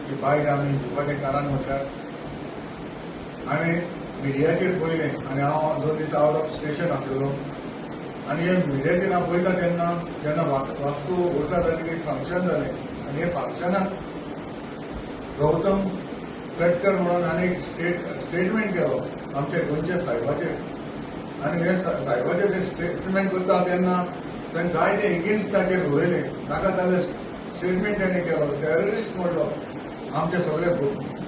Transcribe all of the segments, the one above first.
ही बायट आमी दिवपाचें कारण म्हटल्यार हांवें मिडियाचेर पळयलें आनी हांव 2 दीस आवट ऑफ स्टेशन आसलेलो आनी हे मिडियाचेर हांव पळयता तेन्ना जेन्ना वास्को उर्सा एक फंक्शन जालें आनी हे फंक्शनाक गौतम पेटकर म्हणून आनी एक स्टेटमेंट केलो आमच्या गोंयच्या साहेबाचेर आनी हे साहेबाचेर ते स्टेटमेंट करता तेन्ना ताणें जायते एगेन्स्ट ताचेर उलयलें, नाका जाल्ले स्टेटमेंट ताणें केलो, टेररिस्ट म्हणलो. आमचे सगळे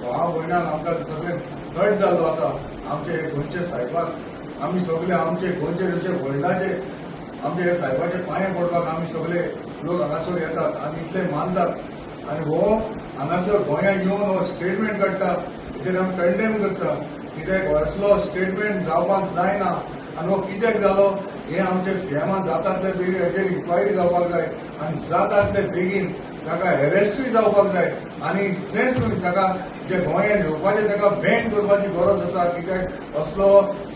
भाव भयणांक आमकां सगळे हर्ट जाल्लो आसा. आमचे गोंयचे साहेबाक आमी सगळे आमचे गोंयचे जशे व्हडलाचे आमचे हे साहेबाचे पांये पडपाक आमी सगळे लोक हांगासर येतात आनी इतले मानतात आनी हो हांगासर गोंयांत येवन हो स्टेटमेंट काडटा हेचेर आमी कंडेम करता. कित्याक असलो स्टेटमेंट जावपाक जायना आनी हो कित्याक जालो हे आमचे सीएमान जाता तितले बेगीन हेचेर इन्क्वायरी जावपाक जाय आनी जाता तितले बेगीन ताका एरेस्टूय जावपाक जाय आनी इतलेंच न्हय ताका जे गोंयांत येवपाचें ताका बॅन करपाची गरज आसा. कित्याक असलो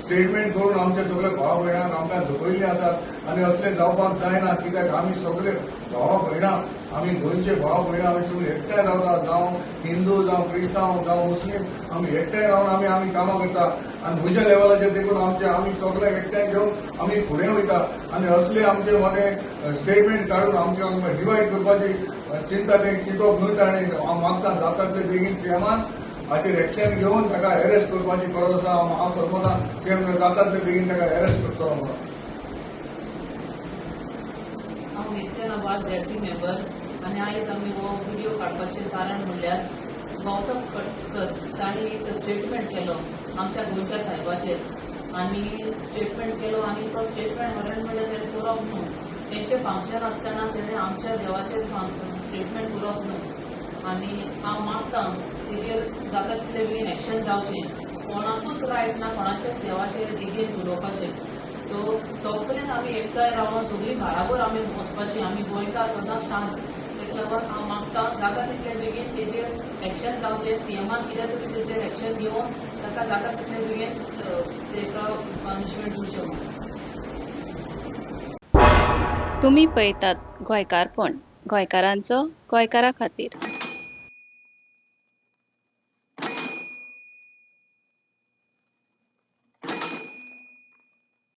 स्टेटमेंट करून आमचे सगळे भाव भयणांक आमकां दुखयल्ले आसात आनी असलें जावपाक जायना. कित्याक आमी सगळे भावा भयणां आमी गोंयचे भाव भयणां आमी सगळे एकठांय रावता, जावं हिंदू जावं क्रिस्तांव जावं मुस्लीम आमी एकठांय रावन आमी आमी कामां करता आनी म्हज्या लेवलाचेर देखून आमचे आमी सगळे एकठांय घेवन आमी फुडें वयता आनी असले आमचे मदें स्टेटमेंट काडून आमचे आमकां डिवायड करपाची चिंता तें चिंतप न्हय. ताणें हांव मागता जाता तितले बेगीन सीएमान हाचेर एक्शन घेवन ताका एरेस्ट करपाची गरज आसा. हांव समजता सीएम जाता तितले बेगीन ताका एरेस्ट करतलो म्हणून. हांव मिक्सन आबाद झेडपी मेंबर आनी आयज आमी हो व्हिडिओ काडपाचें कारण म्हणल्यार गौतम कटकर तांणी एक स्टेटमेंट केलो आमच्या गोंयच्या साहेबाचेर आनी स्टेटमेंट केलो आनी तो स्टेटमेंट हरण म्हणल्यार तेणें करप न्हू. तेंचें फंक्शन आसतना तेणें आमच्या देवाचेर स्टेटमेंट करप न्हू आनी हांव मागता तेजेर जाता तितले बेगीन एक्शन जावचें. कोणाकूच रायट ना कोणाच्याच देवाचेर एगेन्स्ट उलोवपाचें. सो सगळ्यान आमी एकठांय रावन सगळीं बराबर आमी वचपाची. आमी गोंयकार सदांच शांत. तेका लागून हांव मागता जाता तितले बेगीन तेजेर एक्शन जावचें. सीएमान कितें तरी तेजेर एक्शन घेवन ताका जाता तितले बेगीन तेका पनिशमेंट दिवचें म्हणून. तुमी पळयतात गोंयकारपण, गोंयकारांचो गोंयकारा खातीर.